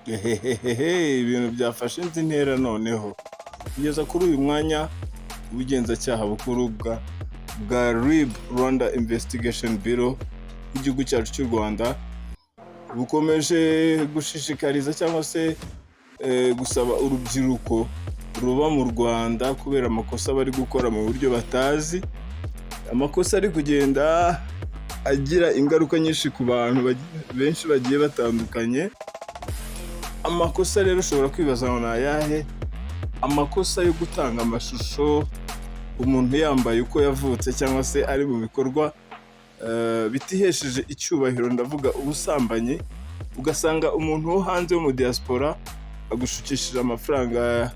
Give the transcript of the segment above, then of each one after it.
Ehehehe, ibintu byafashe indi ntera noneho. Kugeza kuri uyu mwanya, ubugenzacyaha bukuru bwa RIB, Rwanda Investigation Bureau, bw'igihugu cyacu cy'u Rwanda, bukomeje gushishikariza cyangwa se gusaba urubyiruko ruba mu Rwanda kubera amakosa bari gukora mu buryo batazi, amakosa ari kugenda agira ingaruka nyinshi ku bantu benshi bagiye batandukanye. Amakosa rero ushobora kwibaza ngo ni ayahe? Amakosa yo gutanga amashusho umuntu yambaye uko yavutse cyangwa se ari mu bikorwa bitihesheje icyubahiro, ndavuga ubusambanyi, ugasanga umuntu wo hanze wo mu diaspora agushukishije amafaranga,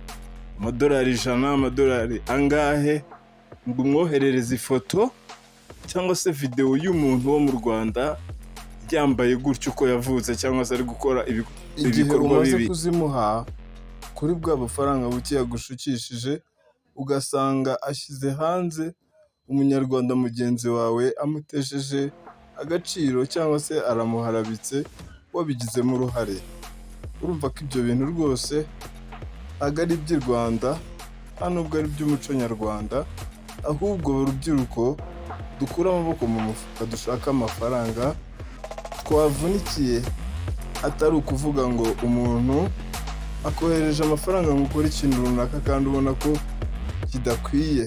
amadolari 100, amadolari angahe, ngo umwoherereze ifoto cyangwa se videwo y'umuntu wo mu Rwanda yambaye gutyo uko yavutse cyangwa se ari gukora Igihe ibikorwa umaze bibi. kuzimuha kuri bwa bufaranga buke yagushukishije, ugasanga ashyize hanze umunyarwanda mugenzi wawe, amutesheje agaciro cyangwa se aramuharabitse wabigizemo uruhare. Urumva ko ibyo bintu rwose ntabwo ari iby'i Rwanda, nta nubwo ari iby'umuco nyarwanda, ahubwo urubyiruko dukure amaboko mu mufuka dushake amafaranga twavunikiye, atari ukuvuga ngo umuntu akohereje amafaranga ngo ukore ikintu runaka kandi ubona ko kidakwiye.